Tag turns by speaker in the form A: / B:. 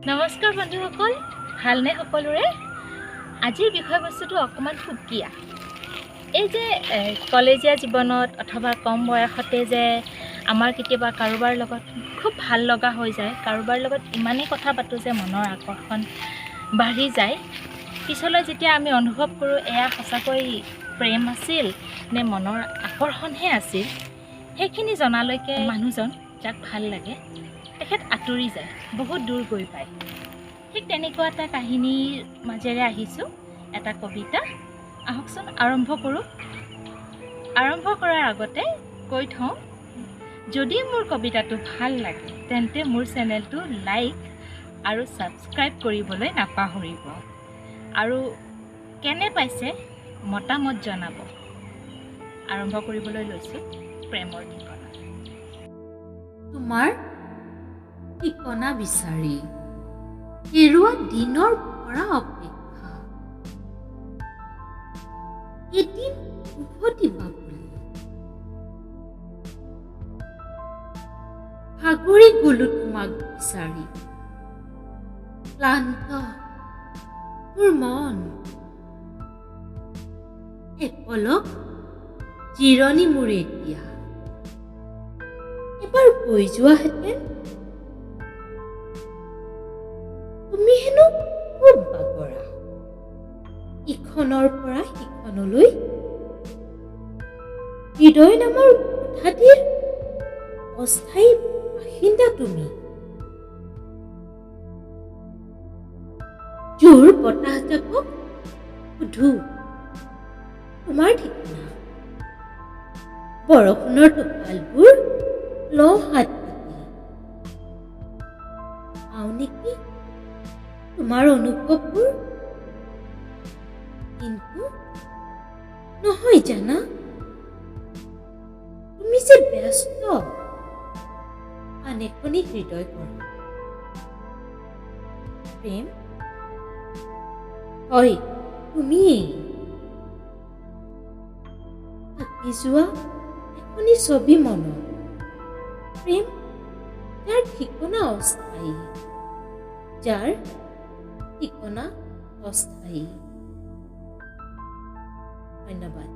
A: নমস্কাৰ বন্ধুসকল, ভালনে সকলোৰে? আজিৰ বিষয়বস্তুটো অকণমান সুকীয়া। এই যে কলেজীয়া জীৱনত অথবা কম বয়সতে যে আমাৰ কেতিয়াবা কাৰোবাৰ লগত খুব ভাল লগা হৈ যায়, কাৰোবাৰ লগত ইমানেই কথা পাতোঁ যে মনৰ আকৰ্ষণ বাঢ়ি যায়। পিছলৈ যেতিয়া আমি অনুভৱ কৰোঁ এয়া সঁচাকৈ প্ৰেম আছিল নে মনৰ আকৰ্ষণহে আছিল, সেইখিনি জনালৈকে মানুহজন যাক ভাল লাগে তেখেত আঁতৰি যায়, বহুত দূৰ গৈ পায়। ঠিক তেনেকুৱা এটা কাহিনীৰ মাজেৰে আহিছোঁ, এটা কবিতা। আহকচোন আৰম্ভ কৰোঁ। আৰম্ভ কৰাৰ আগতে কৈ থওঁ, যদি মোৰ কবিতাটো ভাল লাগে তেন্তে মোৰ চেনেলটো লাইক আৰু ছাবস্ক্ৰাইব কৰিবলৈ নাপাহৰিব, আৰু কেনে পাইছে মতামত জনাব। আৰম্ভ কৰিবলৈ লৈছোঁ প্ৰেমৰ ঠিকনা।
B: তোমাৰ ঠিকনা বিচাৰি হেৰুৱা দিনৰ পৰা অপেক্ষা, এদিন উভতিবা বুলি। ভাগৰি গলো তোমাক বিচাৰি, ক্লান্ত মোৰ মন। এপলক জিৰণি মোৰ এতিয়া, এবাৰ কৈ যোৱাহেঁতেন তুমি হেনো খুব বাগৰা, ইখনৰ পৰা সিখনলৈ। হৃদয় নামৰ কোঠাটিৰ অস্থায়ী বাসিন্দা তুমি। জোৰ বতাহজাকক সোধো তোমাৰ ঠিকনা, বৰষুণৰ টোপালবোৰ লওঁ হাত পাতি। পাওঁ নেকি তোমাৰ অনুভৱবোৰ, কিন্তু নহয় জানা, তুমি যে ব্যস্ত আন এখনি হৃদয় কৰা। প্ৰেম হয় তুমিয়েই, থাকি যোৱা এখনি ছবি মনত। প্ৰেম যাৰ ঠিকনা অস্থায়ী, যাৰ ঠিকনা অস্থায়ী। ধন্যবাদ।